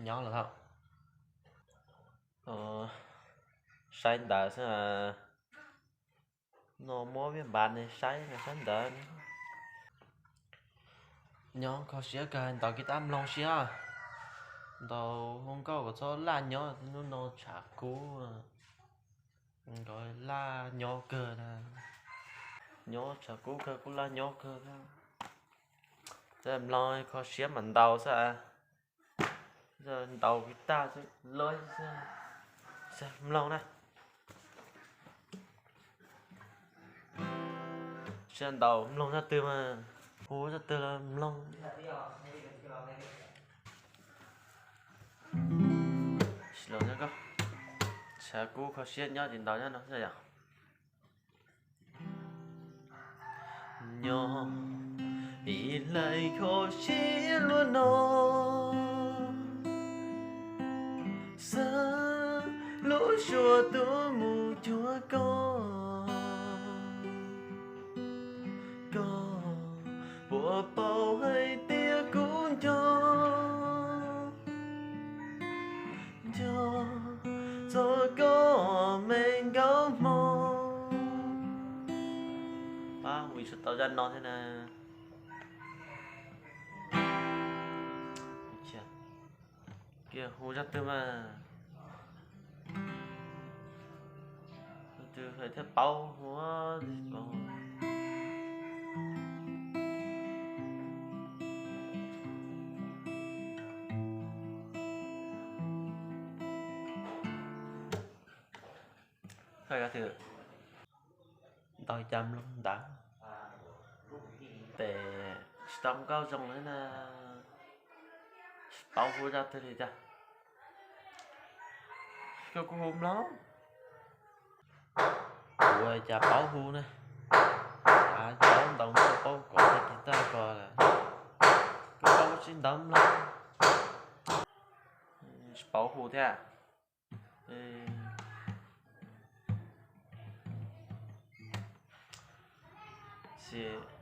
Nyob los thaum saib ntawv xwb, no muab viaj npav ne saib no saib ntawv. Nyob kho siab kawg, ntaus kiv tab mloog siab. Ntaus hu nkauj kom txhob laj nyob, hnub no tshav kub, nkawd laj nyob kawg na. Nyob tshav kub kawg kuj laj nyob kawg thiab. Mloog kho siab mas ntaus xwb. Ntaus kiv tab xwb, mloog na. Sib ntaus mloog zaj twg mas, hu zaj twg los mloog. Tshav kub kho siab nyob ces ntaus nyob no xwb yom. Nyob ib leeg kho siab luaj no, xav lub suab tuaj mus cuag koj. Koj puas paub hais tias kuv nco, nco txog koj me nkauj hmo. Pab hu tsis tau zaj no thiab na. Kiag hu zaj twg mas, twg hais thiaj paub hu. Ntaus cas mloog ntawv ces tsis tau nkauj zoo li na. Tsis paub hu zaj twg li cas. Koj kuj hu mloog. Kuv cas paub hu na. Xav paub ntaus nkauj paub kov kiv tab ko lawm. Kuj paub sib ntaus mloog. Tsis paub hu thiab. Ces